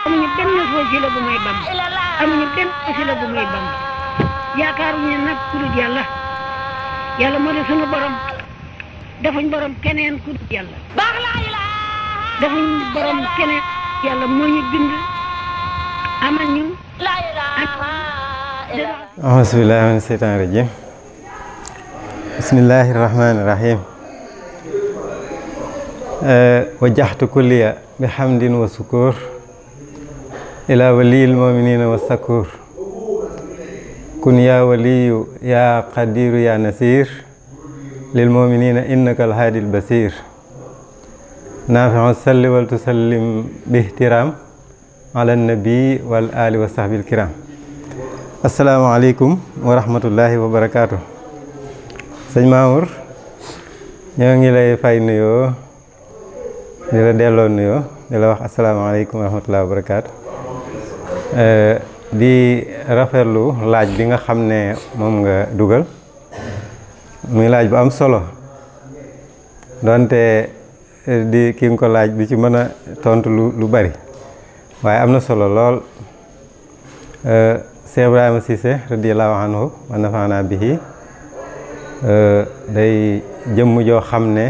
amuñu benn wasila bu may bam amuñu benn wasila bu may bam yaakaaruñu nag ku dul yàlla yàlla moo di sunu borom defuñ borom keneen ku dul yàlla defuñ borom keneen yàlla moo ñu bind amal ñu auzu billaahi mina seytaani rajiim bismillaahi rahmaani rahiim wajjahtu kulliya bi hamdin wa sukuur ila waliyil mu'miniina wa sakuur kun yaa waliyu yaa qadiru yaa nasiir lil mu'miniina innaka alhaadil basiir naafi'u salli wal tusallim bi ihtiraam ala nabi wal ali wa sahbil kiram. asalaamaaleykum wa rahmatullahi wa barakaatu. sëñ Mamour ñoo ngi lay fay nuyoo di la delloo nuyoo di la wax asalaamaaleykum wa rahmatullahi wa barakaatu. di rafetlu laaj bi nga xam ne moom nga dugal muy laaj bu am solo donte di ki nga ko laaj bi ci mën a tontu lu bari waaye am na solo lool. Cheikh Ibrahima Cissé radiyallahu anhu wa nafaana bihi day jëmm joo xam ne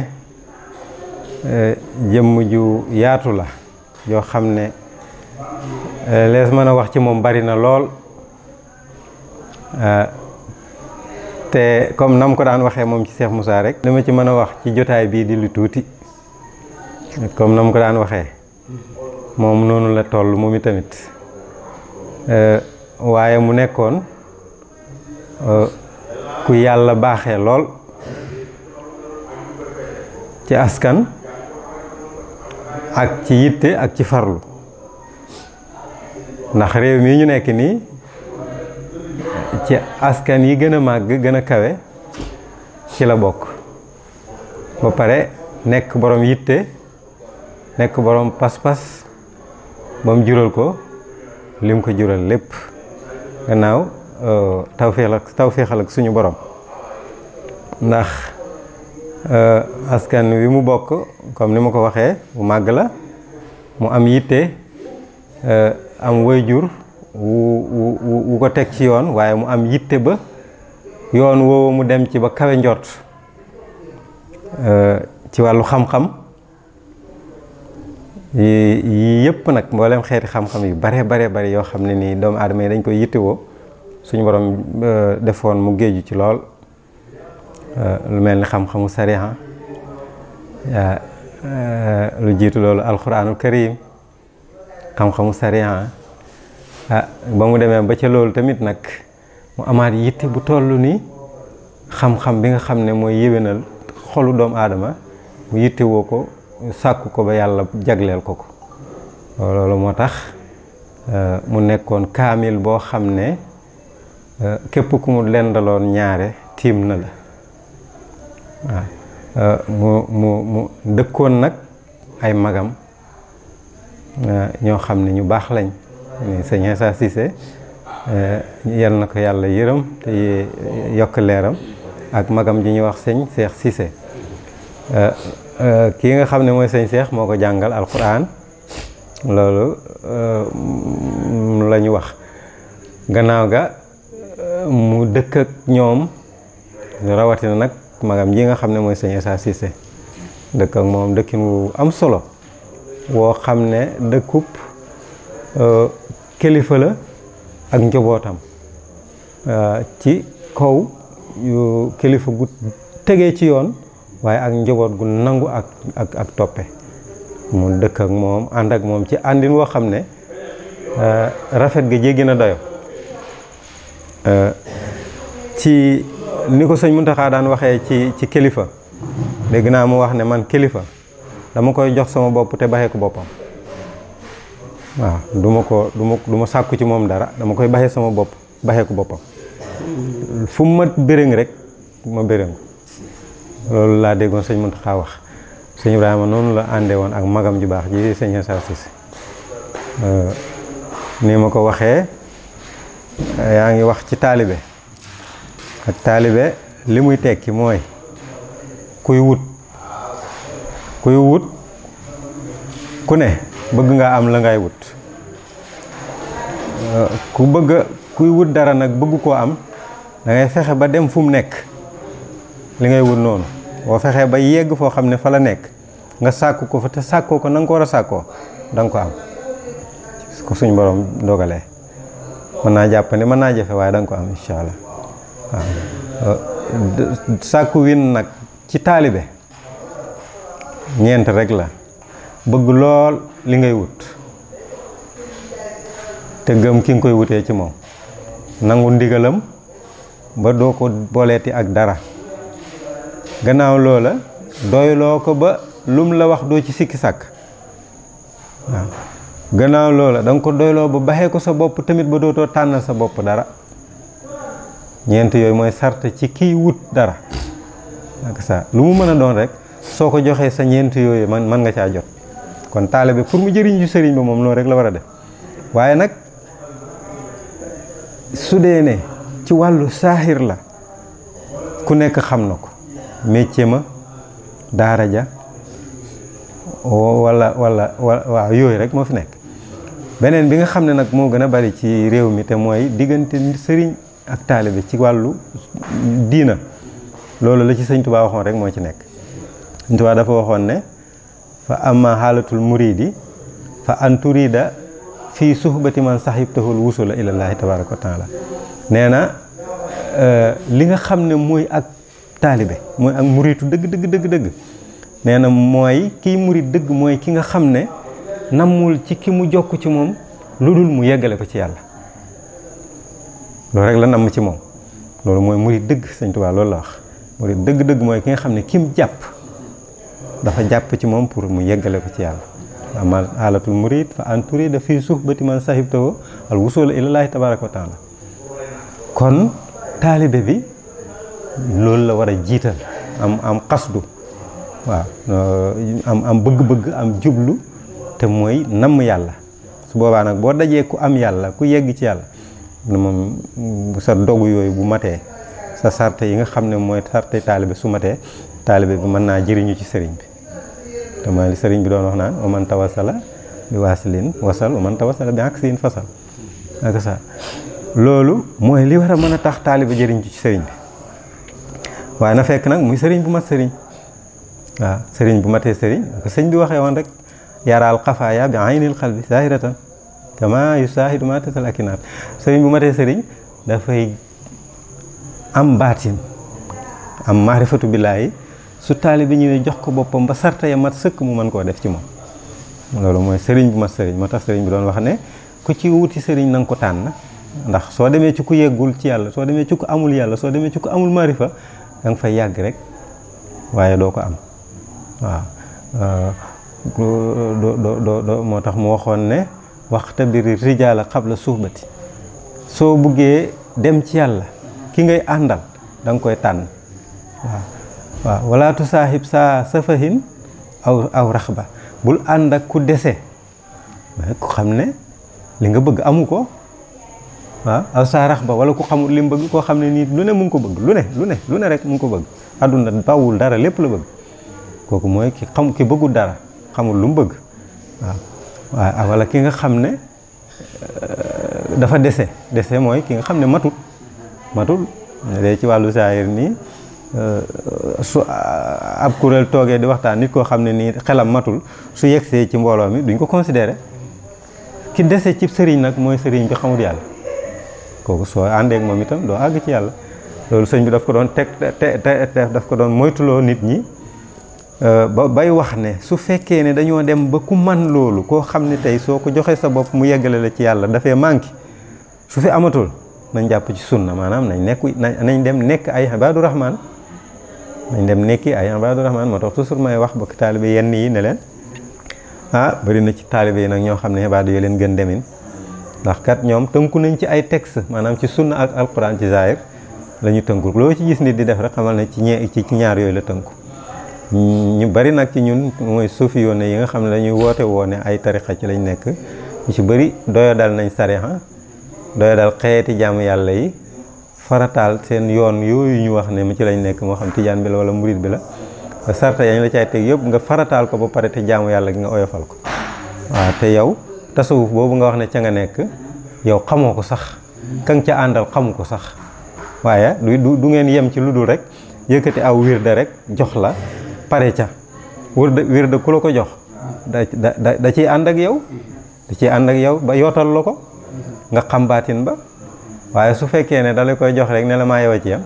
jëmm ju yaatu la joo xam ne lees mën a wax ci moom bari na lool te comme nam ko daan waxee moom ci Cheikh Moussa rek li ma ci mën a wax ci jotaay bii di lu tuuti comme nam ko daan waxee moom noonu la toll moom itamit waaye mu nekkoon ku yàlla baaxee lool ci askan ak ci yitte ak ci farlu ndax réew mi ñu nekk nii ci askan yi gën a màgg gën a kawe ci la bokk ba pare nekk borom yitte nekk borom pas-pas ba mu jural ko lim ko jural lépp gannaaw tawféexal ak suñu borom ndax askan wi mu bokk comme ni ma ko waxee bu màgg la mu am yitte am wayjur wu ko teg ci yoon waaye mu am yitte ba yoon woowu mu dem ci ba kawe njort ci wàllu xam-xam yi yëpp nag mboolem xeeti xam-xam yu bare yoo xam ne nii doomu aadama yi dañ koy yittewoo suñu borom defoon mu géeju ci lool lu mel ni xam-xamu sariha lu jiitu loolu alquranul karim xam-xamu sariha ba mu demee ba ca loolu tamit nag mu amaat yitte bu toll nii xam-xam bi nga xam ne mooy yéwénal xolu doomu aadama mu yittewoo ko sàkku ko ba yàlla jagleel ko loolu moo tax mu nekkoon kaamil boo xam ne képp ku mu lendaloon ñaare tiim na la waaw mu dëkkoon nag ay magam ñoo xam ne ñu baax lañ sëñ Issa Cissé yal na ko yàlla yërëm te yokk leeram ak magam ji ñuy wax sëñ Cheikh Cissé kii nga xam ne mooy sëñ Cheikh moo ko jàngal alquran loolu la ñu wax gannaaw ga mu dëkk ak ñoom rawatina nag magam ji nga xam ne mooy sëñ Issa Cissé dëkk ak moom dëkkin wu am solo woo xam ne dëkkub kilifa la ak njobootam ci kaw yu kilifa gu tegee ci yoon waaye ak njaboot gu nangu ak toppe mu dëkk ak moom ànd ak moom ci àndin woo xam ne rafet ga jéggi na dayo ci ni ko sëñ Muntaxa daan waxee ci kilifa dégg naa mu wax ne man kilifa dama koy jox sama bopp te baxee ko boppam waaw du ma sàkku ci moom dara dama koy baxee sama bopp baxee ko boppam fu mu ma bërëng rek ma bërëng loolu laa déggoon sëñ Muntaxa wax sëñ Ibrahima noonu la àndee woon ak magam ju baax ji sëñ Issa Cissé ni ma ko waxee yaa ngi wax ci taalibe ak taalibe li muy tekki mooy kuy wut ku ne bëgg nga am la ngay wut ku bëgg kuy wut dara nag bëgg koo am da ngay fexe ba dem fu mu nekk li ngay wut noonu boo fexee ba yegg foo xam ne fa la nekk nga sàkku ko fa te sàkkoo ko na nga ko war a sàkkoo da nga ko am ko suñ borom dogalee mën naa jàpp ne mën naa jafe waaye da nga ko am incha allah waaw sàkku win nag ci taalibe ñeent rek la bëgg lool li ngay wut te gëm ki nga koy wutee ci moom nangu ndigalam ba doo ko booleeti ak dara gannaaw loola doyloo ko ba lum la wax doo ci sikki sàkk waaw gannaaw loola da nga ko doyloo ba baxee ko sa bopp tamit ba dootoo tànnal sa bopp dara ñeent yooyu mooy sart ci kiy wut dara ak sa lu mu mën a doon rek soo ko joxee sa ñeent yooyu mën nga caa jot kon taalibe pour mu jëriñ ci sëriñ ba moom loolu rek la war a def waaye nag su dee ne ci wàllu saaxir la ku nekk xam na ko métier ma daara ja wala waaw yooyu rek moo fi nekk beneen bi nga xam ne nag moo gën a bari ci réew mi te mooy diggante sëriñ ak taalibe ci wàllu diina loolu la ci sëñ Tuubaa waxoon rek moo ci nekk sëñ Tuubaa dafa waxoon ne fa amma xaalatul muridi fa an turida fii suhbati man sahibtahul wusula ilallaahi tabaaraka wa taala nee na li nga xam ne mooy ak taalibe mooy ak muritu dëgg nee na mooy kiy murit dëgg mooy ki nga xam ne namul ci ki mu jokk ci moom lu dul mu yeggale ko ci yàlla loolu rek la namm ci moom loolu mooy murit dëgg sëñ Tuubaa loolu la wax murit dëgg mooy ki nga xam ne kim jàpp dafa jàpp ci moom pour mu yeggale ko ci yàlla amal haalatul murid fa an turida fii suhbati man sahibtahu al wusula ilallaahi tabaaraka wa taala kon taalibe bi loolu la war a jiital am xasdu waaw am bëgg-bëgg am jublu te mooy namm yàlla su boobaa nag boo dajee ku am yàlla ku yegg ci yàlla moom sa dogu yooyu bu matee sa sarte yi nga xam ne mooy sarte taalibe su matee taalibe bi mën naa jëriñu ci sëriñ bi te mooy li sëriñ bi doon wax naan man tawasala bi waasilin wasal man tawasala bi aksiin fasal ak sa loolu mooy li war a mën a tax taalibe jëriñ ci sëriñ bi waaye na fekk nag muy sëriñ bu mat sëriñ waaw sëriñ bu matee sëriñ ak sëñ bi waxee woon rek yaraal xafaaya bi aynil xalbi zahiratan kama yusaahidu ma tasal akinaat sëriñ bu matee sëriñ dafay am baatin am maarifatu billaahi su taalibe ñëwee jox ko boppam ba sarta ya mat sëkk mu mën koo def ci moom loolu mooy sëriñ bu mat sëriñ moo tax sëriñ bi doon wax ne ku ci wuti sëriñ na nga ko tànn ndax soo demee ci ku yeggul ci yàlla soo demee ci ku amul yàlla soo demee ci ku amul maarifa da nga fay yàgg rek waaye doo ko am waaw doo moo tax mu waxoon ne waxta biri rijaala xabla suhbati soo buggee dem ci yàlla ki ngay àndal da nga koy tànn waaw wala tu saahib saa safahin aw raxba bul ànd ak ku dese ku xam ne li nga bëgg amu ko waaw aw saa raxba wala ku xamul li mu bëgg koo xam ne nii lu ne mu ngi ko bëgg lu ne rek mu ngi ko bëgg àdduna bawul dara lépp la bëgg kooku mooy ki bëggul dara xamul lu mu bëgg waaw wala ki nga xam ne dafa dese mooy ki nga xam ne matul dee ci wàllu saayir nii su ab kuréel toogee di waxtaan nit koo xam ne nii xelam matul su yegsee ci mbooloo mi duñ ko considéré ki dese ci sëriñ nag mooy sëriñ bi xamul yàlla kooku soo àndee ak moom itam doo àgg ci yàlla loolu sëñ bi daf ko doon daf ko doon moytuloo nit ñi ba bay wax ne su fekkee ne dañoo dem ba ku man loolu koo xam ne tey soo ko joxee sa bopp mu yeggale la ci yàlla dafay manqué su fi amatul nañ jàpp ci sunna maanaam nañ dem nekk ay ibaadu rahmaan nañ dem nekki ay ibaadu rahmaan moo tax toujours may wax bokk taalibe yenn yi ne leen bari na ci taalibe yi nag ñoo xam ne ibaadu yoo leen gën demin ndax kat ñoom tënku nañ ci ay texte maanaam ci sunna ak alquran ci zahir la ñu tënku loo ci gis nit di def rek xamal ne ci ñaar yooyu la tënku ñu bari nag ci ñun mooy suufi yoon yi nga xam ne dañuy woote woone ay tarixa ci lañ nekk ñu ci bari doyo dal nañ sariha doyo dal xeeti jaamu yàlla yi farataal seen yoon yooyu ñu wax ne mu ci lañ nekk moo xam tijaan bi la wala murid bi la sarta yañ la cay teg yëpp nga farataal ko ba pare te jaamu yàlla gi nga oyofal ko waaw te yow tasawuf boobu nga wax ne ca nga nekk yow xamoo ko sax ka nga ca àndal xamu ko sax waaye du ngeen yem ci lu dul rek yëkkati aw wirde rek jox la pare ca wirde ku la ko jox da ciy ànd ak yow ba yootal la ko nga xam baatin ba waaye su fekkee ne da la koy jox rek ne la maa yow a ci yam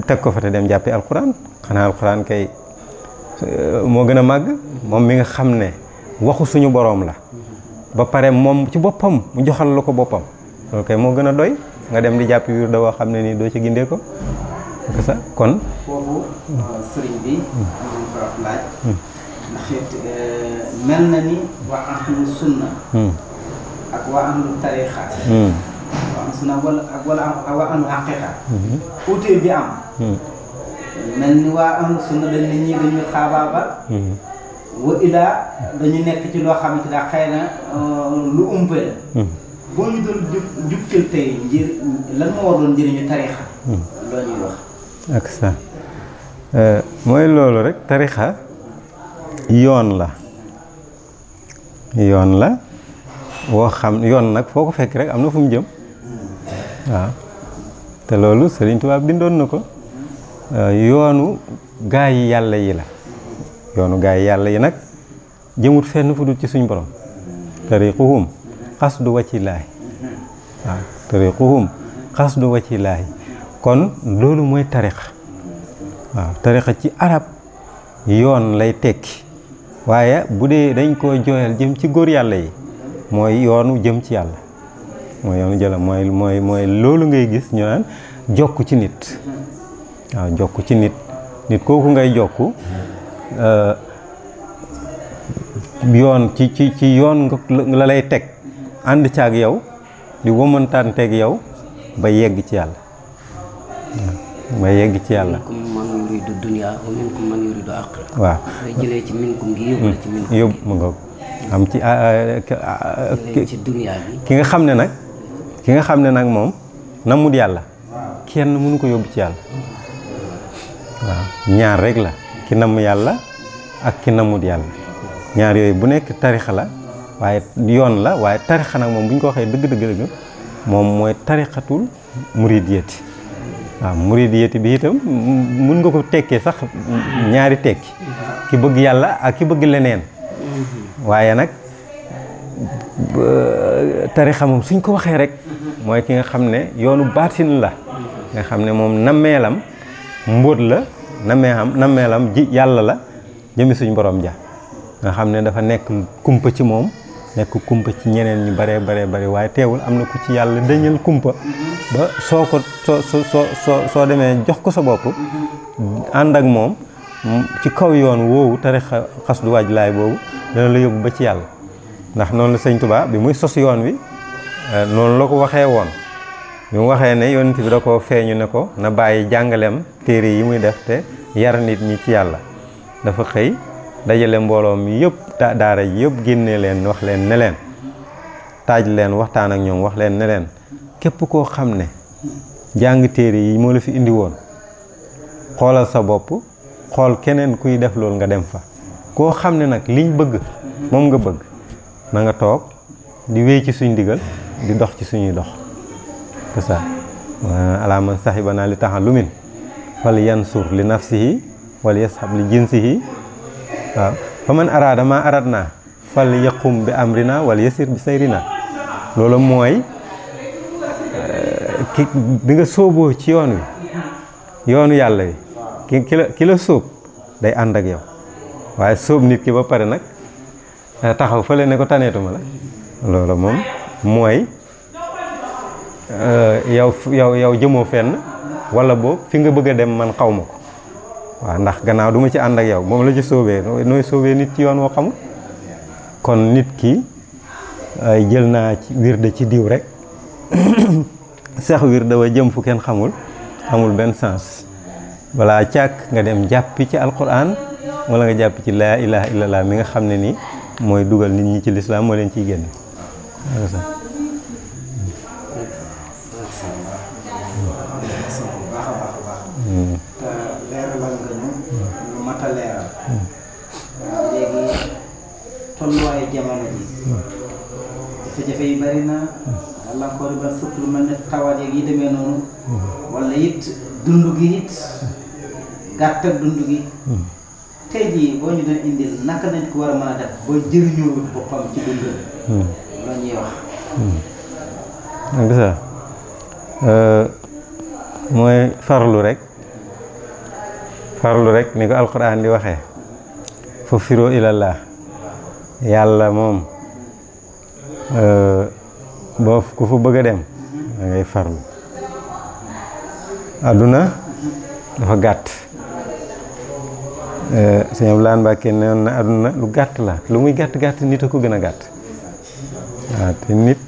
teg ko fa te dem jàppi alxuraan xanaa alxuraan kay moo gën a màgg moom mi nga xam ne waxu suñu boroom la ba pare moom ci boppam mu joxal la ko boppam loolu kay moo gën a doy nga dem di jàppi wirde woo xam ne nii doo ci gindee ko sa kon foofu sëriñ bi am fa laaj ndax it mel na ni waa ahlu sunna ak waa ahlu tarixa waa ahlu sunna wala waa ahlu haqiqa uute bi am mel ni waa ahlu sunna dañ ne ñii dañuy xaabaabal wa ilaa dañu nekk ci loo xamante ne xëy na lu umpe la boo ñu doon jukkal tey lan moo war doon njëriñu tarixa loo ñuy wax ak sa mooy loolu rek tarixa yoon la woo xam yoon nag foo ko fekk rek am na fu mu jëm waaw te loolu Sëriñ Tuubaa bindoon na ko yoonu gaa yi yàlla yi la yoonu gaa yi yàlla yi nag jëmut fenn fu dul ci suñ borom tariquhum xasdu wacillaahi waaw tariquhum xasdu wacillaahi kon loolu mooy tarixa waaw tarixa ci arab yoon lay tekki waaye bu dee dañ koo jooyal jëm ci góor yàlla yi mooy yoonu jëm ci yàlla mooy yoonu jëlam mooy loolu ngay gis ñu naan jokk ci nit waaw jokk ci nit kooku ngay jokku yoon ci yoon la lay teg ànd ca ak yow di womantaanteeg yow ba yegg ci yàlla waaw ba yegg ci yàlla. minkum man yuridu dunya wa minkum man yuridu aaxira. waaw day jëlee ci minkum gi yóbbu ci minkum. yóbbu mu nga am ci ci dunya bi. ki nga xam ne nag moom namut yàlla kenn mënu ko yóbbu ci yàlla waaw ñaar rek la ki namm yàlla ak ki namut yàlla ñaar yooyu bu nekk tarixa la waaye yoon la waaye tarixa nag moom bu ñu ko waxee dëgg moom mooy tarixatul muridiyati waaw muridiyati bi itam mun nga ko tekkee sax ñaari tekki ki bëgg yàlla ak ki bëgg leneen waaye nag tarixa moom suñ ko waxee rek mooy ki nga xam ne yoonu baatin la nga xam ne moom nammeelam mbóot la nammeelam ji yàlla la jëmi suñ borom ja nga xam ne dafa nekk kumpa ci moom nekk kumpa ci ñeneen ñu bare waaye teewul am na ku ci yàlla dañal kumpa ba soo demee jox ko sa bopp ànd ak moom ci kaw yoon woowu tarixa xasdu waaj laay boobu dana la yóbbu ba ci yàlla ndax noonu la sëñ Tuubaa bi muy sos yoon wi noonu la ko waxee woon bi mu waxee ne yonent bi da ko feeñu ne ko na bàyyi jàngaleem téere yi muy def te yar nit ñi ci yàlla dafa xëy dajale mbooloo mi yëpp daara ji yëpp génnee leen wax leen ne leen taaj leen waxtaan ak ñoom wax leen ne leen képp koo xam ne jàng téere yi moo la fi indi woon xoolal sa bopp xool keneen kuy def loolu nga dem fa koo xam ne nag liñ bëgg moom nga bëgg na nga toog di wéy ci suñ ndigal di dox ci suñuy dox c'est ça alaa man saxibana li taxallumin fal yansur li nafsihi wal yashab li jinsihi waaw fa man araada ma aradna fal yaqum bi amrina wal yasir bi sayrina loolu mooy ki bi nga sóoboo ci yoon wi yoonu yàlla wi ki la sóob day ànd ak yow waaye sóob nit ki ba pare nag taxaw fële ne ko taneetuma la loolu moom mooy yow jëmoo fenn wala boobu fi nga bëgg a dem man xaw ma ko waaw ndax gannaaw duma ci ànd ak yow moom la ci sóobee nooy sóobee nit ci yoon woo xamul kon nit ki jël naa ci wirde ci diw rek sax wirde wa jëm fu kenn xamul amul benn sens balaa càkk nga dem jàppi ci alquran wala nga jàpp ci laa ilaha illallah mi nga xam ne ni mooy dugal nit ñi ci lislaam moo leen ciy génne leeralal nga ñu lu mat a leeral léegi tolluwaayu jamono ji jafe-jafe yi bari na gàllankoor yi ba surtout lu mel ne tawaat yeeg yi demee noonu wala it dund gi it gàttal dund gi tey jii boo ñu doon indil naka nañ ko war a mën a def ba jëriñoo boppam ci dund la ñuy wax gisa mooy farlu rek ni ko alquran di waxee fa firoo ilallah yàlla moom boo ku fa bëgg a dem da ngay farlu àdduna dafa gàtt sëñ Abdoulaye Mbacke nee na àdduna lu gàtt la lu muy gàtt nit a ko gën a gàtt waaw te nit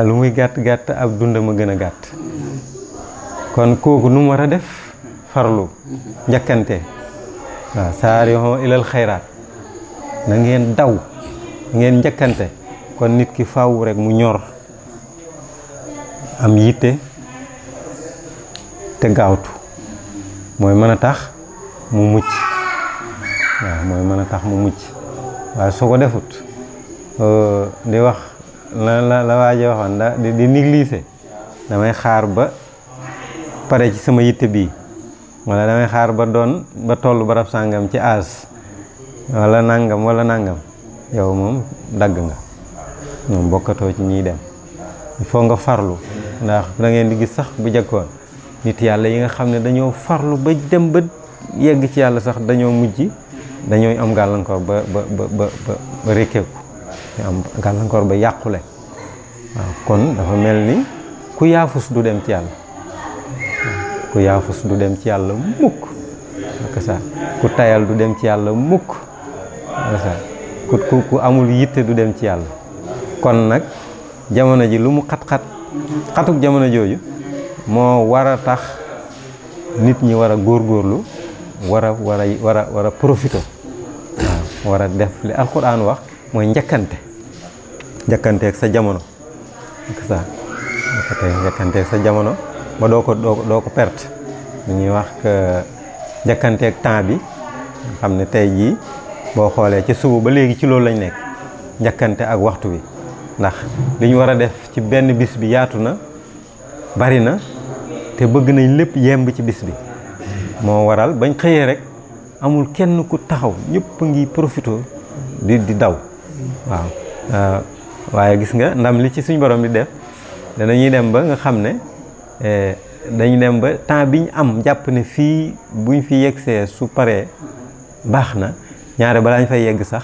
lu muy gàtt ab dundam a gën a gàtt kon kooku nu mu war a def farlu njëkkante waaw saari'u ilal xayraat na ngeen daw ngeen njëkkante kon nit ki faaw rek mu ñor am yitte te gaawtu mooy mën a tax mu mucc waaw mooy mën a tax mu mucc waaye soo ko defut di wax la waaje waxoon di négliger damay xaar ba pare ci sama yitte bii wala damay xaar ba tollu barab sàngam ci aas wala nangam yow moom dagg nga moom bokkatoo ci ñiy dem il faut nga farlu ndax da ngeen di gis sax bu jëkkoon nit yàlla yi nga xam ne dañoo farlu ba dem ba yegg ci yàlla sax dañoo am gàllankoor ba rékkeeku ñu am gàllankoor ba yàqule waaw kon dafa mel ni ku yaafus du dem ci yàlla ku yaafus du dem ci yàlla mukk ak sa ku tayal du dem ci yàlla mukk ak sa ku amul yitte du dem ci yàlla kon nag jamono ji lu mu xatuk jamono jooju moo war a tax nit ñi war a góorgóorlu war a profité waaw war a def li alquran wax mooy njëkkanteeg sa jamono ak sa njëkkanteeg sa jamono ba doo ko perte lu ñuy wax que njëkkanteeg temps bi nga xam ne tey jii boo xoolee ci suba ba léegi ci loolu lañ nekk njëkkante ak waxtu wi ndax li ñu war a def ci benn bis bi yaatu na bari na te bëgg nañ lépp yemb ci bis bi moo waral bañ xëyee rek amul kenn ku taxaw ñëpp ngi profité di daw waaw waaye gis nga ndam li ci suñ borom di def danañuy dem ba nga xam ne dañu dem ba temps bi ñu am jàpp ne fii buñ fi yeggsee su paree baax na ñaare balaa ñu fay yegg sax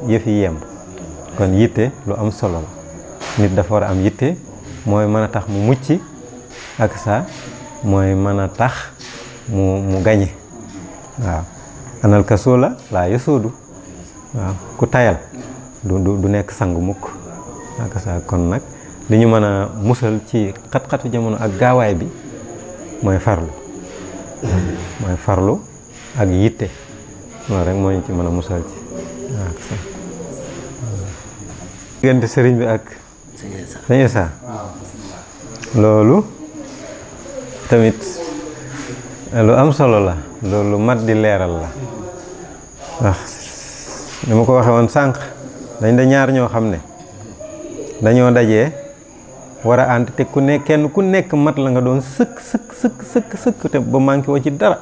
yëf yi yemb kon yitte lu am solo la nit dafa war a am yitte mooy mën a tax mu mucc ak sa mooy mën a tax mu gañe waaw anal kasoo laa yasoodu waaw ku tayal du nekk sang mukk ak sa kon nag li ñu mën a musal ci xat-xatu jamono ak gaawaay bi mooy farlu ak yitte loolu rek moo ñu ci mën a musal ci ak sa diggante sëriñ bi ak sëñ Issa loolu tamit lu am solo la loolu mat di leeral la ndax ni ma ko waxee woon sànq dañ da ñaar ñoo xam ne dañoo dajee war a ànd te kenn ku nekk mat la nga doon sëkk te ba manqué woo ci dara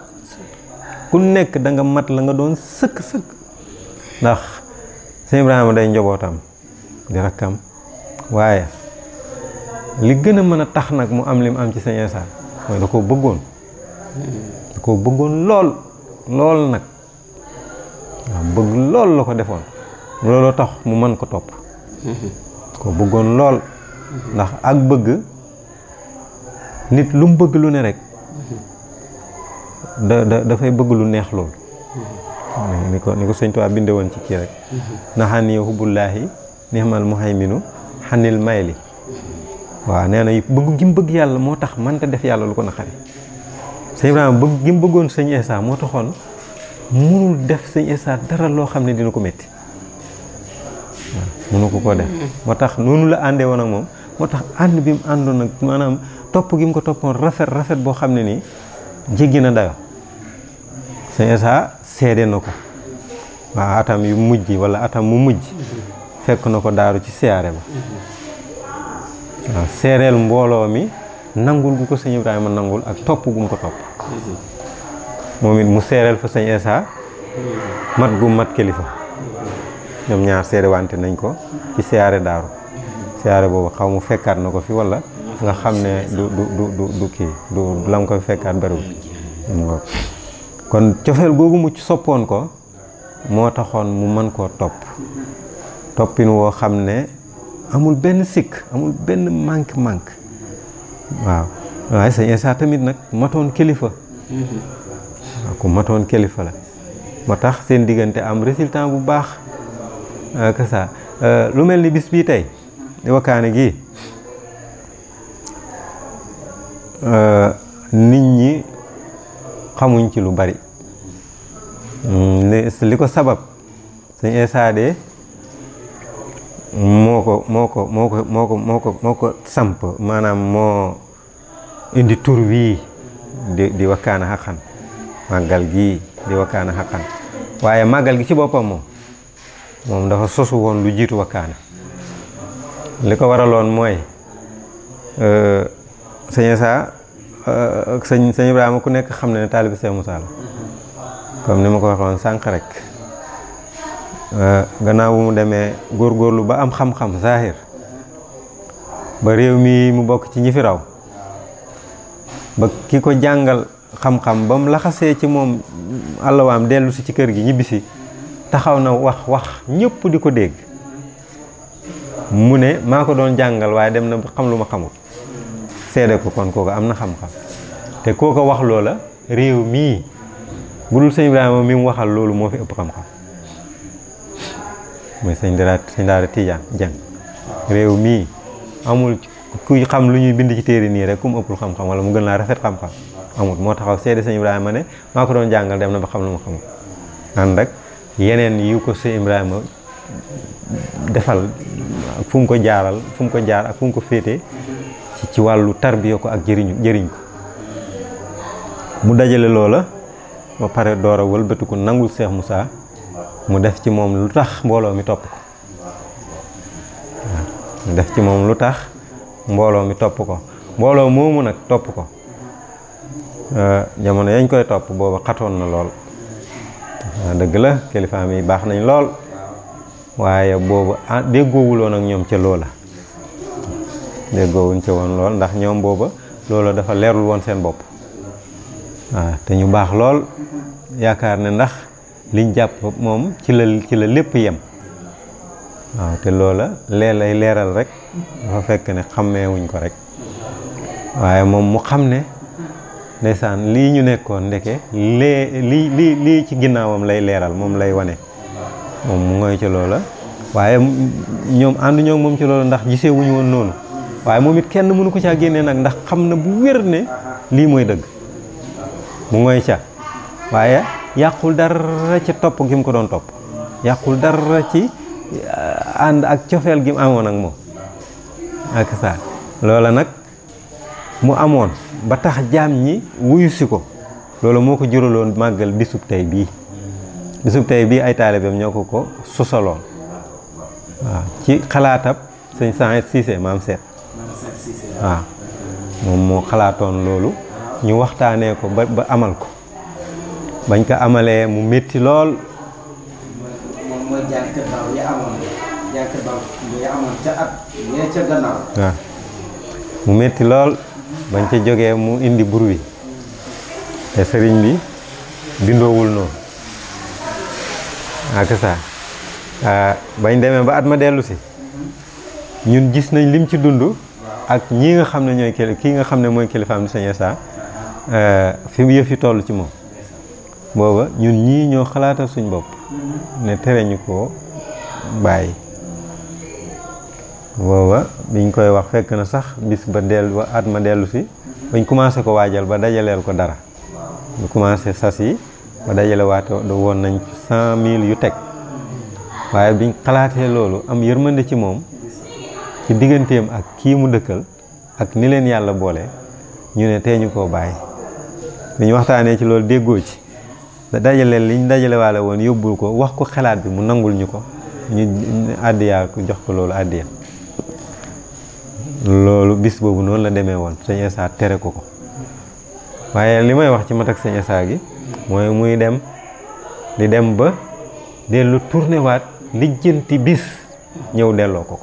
ku nekk da nga mat la nga doon sëkk ndax sëñ Ibrahima day njobootam di rakkam waaye li gën a mën a tax nag mu am li mu am ci sëñ Issa mooy da koo bëggoon lool nag waaw bëgg lool la ko defoon looloo tax mu mën ko topp ko bëggoon lool ndax ak bëgg nit lu mu bëgg lu ne rek dafay bëgg lu neex lool ni ko sëñ Tuubaa binde woon ci kii rek naxani hubbullaahi nihmal muhayminu xanil mayli waaw nee na bëgg gi mu bëgg yàlla moo tax mënta def yàlla lu ko naqari sëñ Ibrahima bëgg gi mu bëggoon sëñ Issa moo taxoon mënul def sëñ Issa dara loo xam ne dina ko métti waaw mënu ko def moo tax noonu la àndee woon ak moom moo tax ànd bi mu àndoon nag maanaam topp gi mu ko toppoon rafet boo xam ne nii jéggi na dayo sëñ Issa seede na ko waaw atam yu mujj wala atam mu mujj fekk na ko daaru ci siyaare ba waaw seereel mbooloo mi nangul gu ko sëñ Ibrahima nangul ak topp gu mu ko topp moom it mu seereel fa sëñ Issa mat gu mat kilifa ñoom ñaar seere wante nañ ko ci siyaare daaru siyaare boobu xaw mu fekkaat na ko fi walla nga xam ne du kii du la nga koy fekkaat bariwul kon cofeel googu mu soppoon ko moo taxoon mu mën koo toppin woo xam ne amul benn sikk amul benn manque waaw waaye sëñ Issa tamit nag matoon kilifa waaw ku matoon kilifa la moo tax seen diggante am résultat bu baax que ça lu mel ni bis bii tey di Wakkaane gi nit ñi xamuñ ci lu bari li ko sabab sëñ Issa de moo ko samp maanaam moo indi tur wii di Wakkaane Haqqan màggal gii di Wakkaane Haqqan waaye màggal gi ci boppam moom dafa sosu woon lu jiitu Wakkaane li ko waraloon mooy sëñ Issa sëñ Ibrahima ku nekk xam ne taalibe Sëñ Moussa la comme ni ma ko waxoon sànq rek gannaaw bu mu demee góorgóorlu ba am xam-xam zahir ba réew mi mu bokk ci ñi fi raw ba ki ko jàngal xam-xam ba mu laxasee ci moom àllawaam dellu si ci kër gi ñibbisi taxaw na wax ñëpp di ko dégg mu ne maa ko doon jàngal waaye dem na xam lu ma xamul seede ko kon kooku am na xam-xam te kooku wax loola réew mii bu dul sëñ Ibrahima mi mu waxal loolu moo fi ëpp xam-xam mooy sëñ Daara Tidiane Dieng réew mii amul kuy xam lu ñuy bind ci téere nii rek ku mu ëppul xam-xam wala mu gën laa rafet xam-xam amul moo taxaw seede sëñ Ibrahima ne maa ko doon jàngal dem na ba xam lu ma xamul ànd ak yeneen yu ko sëñ Ibrahima defal ak fu mu ko jaaral fu mu ko jaar ak fu mu ko féete ci wàllu tarbiya ko ak jëriñ ko mu dajale loola ba pare door a wëlbatu ko nangul Cheikh Moussa mu def ci moom lu tax mbooloo mi topp ko waaw mu def ci moom lu tax mbooloo mi topp ko mbooloo moomu nag topp ko jamono yañ koy topp booba xatoon na lool waaw dëgg la kilifaam yi baax nañ lool waaye boobu déggoowuloon ak ñoom ca loola déggoowuñ ca woon lool ndax ñoom booba loola dafa leerul woon seen bopp waaw te ñu baax lool yaakaar ne ndax liñ jàpp moom ci la lépp yem waaw te loola lay leeral rek dafa fekk ne xàmmeewuñ ko rek waaye moom mu xam ne ndeysaan lii ñu nekkoon ndeke lii ci ginnaawam lay leeral moom lay wane moom mu ngoy ci loola waaye ñoom ànduñoo moom ci loola ndax gisee wuñu woon noonu waaye moom it kenn mënu ko caa génnee nag ndax xam na bu wér ne lii mooy dëgg mu ngoy ca waaye yàqul dara ci topp gi mu ko doon topp yàqul dara ci ànd ak cofeel gi mu amoon ak moom ak saa loola nag mu amoon ba tax jaam ñi wuyu si ko loolu moo ko juraloon màggal bisub tey bii ay taalibeem ñoo ko sosaloon waaw ci xalaatab sëñ Saïd Cissé maam seet waaw moom moo xalaatoon loolu ñu waxtaanee ko ba amal ko bañ ko amalee mu métti lool moom mooy jànkat baaw ya amoon ca at yee ca gannaaw waaw mu métti lool bañ ca jógee mu indi bur wi te sëriñ bi bindoowul noonu ak ça bañ demee ba at ma dellu si ñun gis nañ lim ci dund ak ñii nga xam ne ñooy kii nga xam ne mooy kilifaam di sëñ Issa fi mu yëf yi toll ci moom booba ñun ñii ñoo xalaatal suñ bopp ne tere ñu ko bàyyi booba biñ koy wax fekk na sax bis ba at ma dellu si bañ commencé ko waajal ba dajaleel ko dara ñu commencé sas yi ba dajale waate woon nañ 100 000 yu teg waaye biñ xalaatee loolu am yërmande ci moom ci digganteem ak kii mu dëkkal ak ni leen yàlla boole ñu ne tee ñu koo bàyyi bi ñu waxtaanee ci loolu déggoo ci dajaleel liñ dajale waale woon yóbbul ko wax ko xalaat bi mu nangul ñu ko ñu àddiyaa ko jox ko loolu àddiya loolu bis boobu noonu la demee woon sëñ Issa tere ko ko waaye li may wax ci mat ak sëñ Issa gi mooy muy dem di dem ba dellu tourné waat lijjanti bis ñëw delloo ko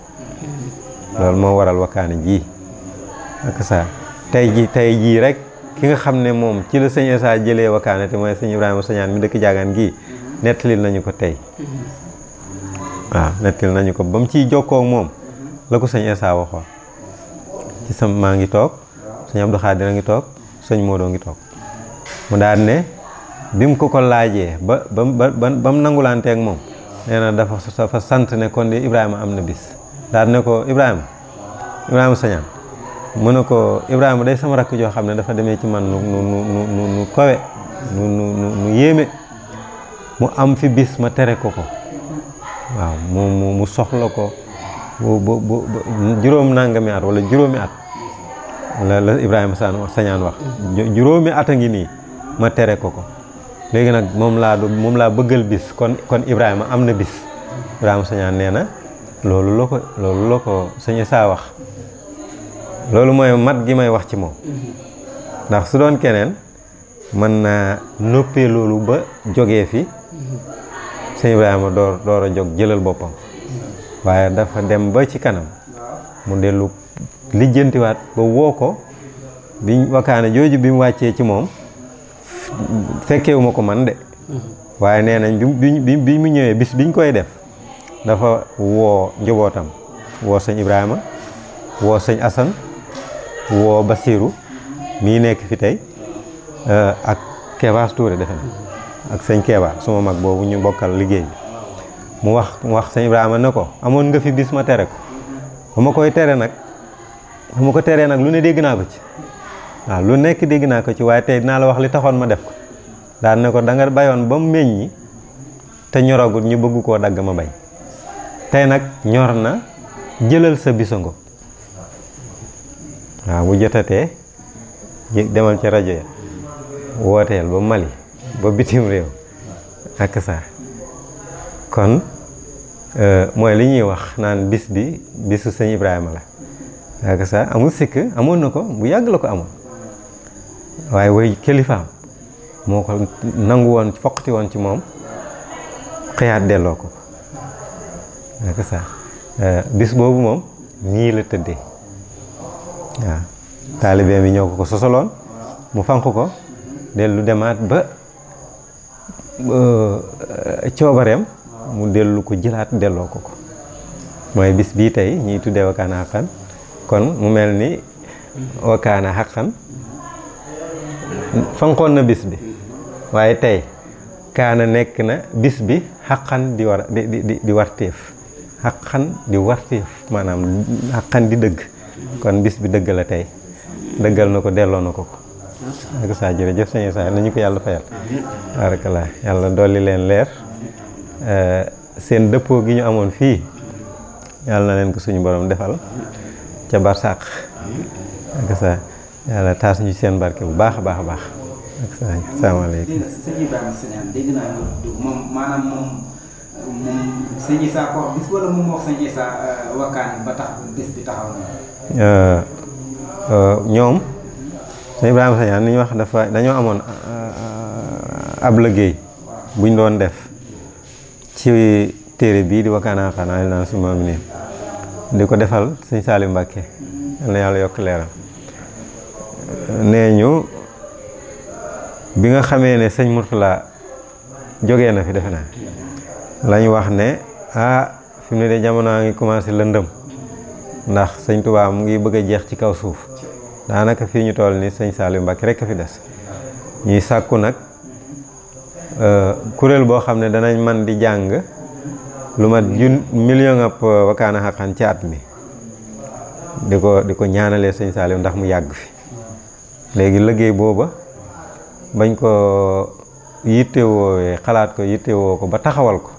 loolu moo waral wakkaana ji ak saa tey jii rek ki nga xam ne moom ci la sëñ Issa jëlee wakkaana te mooy sëñ Ibrahima Sañaan mi dëkk jaagaan gii nettalil nañu ko tey waaw nettalil nañu ko ba mu ciy jokkoo moom la ko sëñ Issa waxoon ci sam maa ngi toog sëñ Abdou Khadir a ngi toog sëñ Modou ngi toog mu daal ne bi mu ko laajee ba mu nangulanteeg moom nee na dafa sant ne kon di Ibrahima am na bis daal ne ko Ibrahima Sañaan mu ne ko Ibrahima day sama rakk joo xam ne dafa demee ci man nu kawe nu yéeme mu am fi bis ma tere ko waaw mu soxla ko bu juróom nangami at wala juróomi at la Ibrahima Sañaan wax juróomi at a ngi nii ma tere ko léegi nag moom laa bëggal bis kon Ibrahima am na bis Ibrahima Sañaan nee na loolu la ko sëñ Issa wax loolu mooy mat gi may wax ci moom ndax su doon keneen mën naa noppee loolu ba jógee fi sëñ Ibrahima door a jóg jëlal boppam waaye dafa dem ba ci kanam mu dellu lijjantiwaat ba woo ko bi wakkaane jooju bi mu wàccee ci moom fekkewuma ko man de waaye nee nañ bi mu ñëwee bis biñ koy def dafa woo njabootam woo sëñ Ibrahima woo sëñ Assane woo Basiru mii nekk fi tey ak Kebaas Touré defe na ak sëñ Keba suma mag boobu ñu bokkal liggéey bi mu wax sëñ Ibrahima ne ko amoon nga fi bis ma tere ko ba ma koy tere nag ba ma ko teree nag lu ne dégg naa ko ci waaw lu nekk dégg naa ko ci waaye tey dinaa la wax li taxoon ma def ko daan ne ko da nga bayoon ba mu meññi te ñoragul ñu bëgg koo dagg ma bañ tey nag ñor na jëlal sa bisango waaw bu jotatee demal ci rajo ya wooteel ba Mali ba bitim réew ak saa kon mooy li ñuy wax naan bisu sëñ Ibrahima la ak saa amul sikk amoon na ko bu yàgg la ko amoon waaye way kilifaam moo ko nangu woon foqati woon ci moom xëyaat delloo ko ak saa bis boobu moom nii la tëddee waaw taalibe bi ñëw ko sosoloon mu fanq ko dellu demaat ba coobareem mu dellu ko jëlaat delloo ko mooy bis bii tey ñuy tuddee wakkaana xaqan kon mu mel ni wakkaana xaqan fanqoon na bis bi waaye tey kaana nekk na bis bi xaqan di warteef xaqan di warteef maanaam xaqan di dëgg kon bis bi dëgg la tey dëggal na ko delloo na ko ak saa jërëjëf sëñ Issa nañu ko yàlla fayal barakallah yàlla dolli leen leer seen dëppoo gi ñu amoon fii yàlla na leen ko suñu borom defal ca barsàq ak saa yàlla taas ñu seen barke bu baax a baax a baax ak saa salaamaaleykum. sëñ Ibrahima Sañaan dégg naa moom maanaam moom sëñ Issa ko wax bis wala moom wax sëñ Issa wakkaan ba tax bis bi taxaw na. ñoom sëñ Ibrahima Sañaan ni ñu wax dañoo amoon ab liggéey buñ doon def ci téere bii di wakkaana xaqan naan si moom nii di ko defal sëñ Salim Mbàkke yal na yàlla yokk leeram nee ñu bi nga xamee ne sëñ Murtala jógee na fi defe naa lañ wax ne fi mu ne de jamono ngi commencé lëndëm ndax sëñ Tuubaa mu ngi bëgg a jeex ci kaw suuf daanaka fii ñu toll ni sëñ Saliou Mbacke rekk a fi des ñuy sàkku nag kuréel boo xam ne danañ man di jàng lu mat million ab wakkaana xaqan ci at mi di ko ñaanalee sëñ Saliou ndax mu yàgg fi léegi liggéey booba bañ ko yittewoowee xalaat ko yittewoo ko ba taxawal ko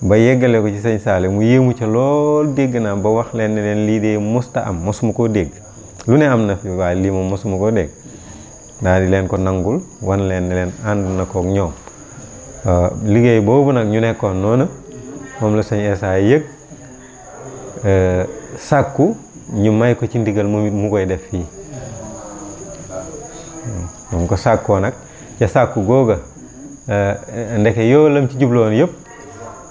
ba yeggale ko ci sëñ Saliou mu yéemu ca lool dégg naa ba wax leen ne leen lii de mosta am mosuma koo dégg lu ne am na fi waaye lii moom mosuma koo dégg daal di leen ko nangul wan leen ne leen ànd na kook ñoom liggéey boobu nag ñu nekkoon noonu moom la sëñ Issa yëg sàkku ñu may ko ci ndigal moom it mu koy def fii moom ko sàkkoo nag ca sàkku googa ndeke yoo lam ci jubloon yëpp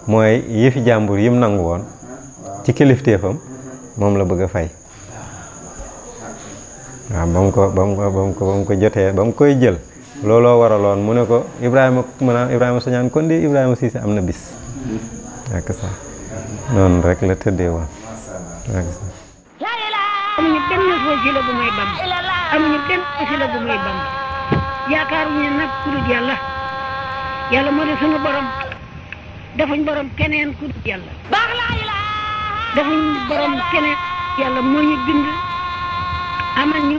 mooy yëfi jàmbur yim nangu woon ci kilifteefam moom la bëgg a fay waaw ba mu ko jotee ba mu koy jël looloo waraloon mu ne ko Ibrahima Sagnane kon de Ibrahima Cissé am na bis ak sax noonu rek la tëddee woon amuñu benn wasila bu may bam amuñu benn wasila bu may bam yaakaaruñu nag ku dul yàlla yàlla moo di sunu borom defuñ borom keneen ku dul yàlla defuñ borom keneen yàlla moo ñu bind amal ñu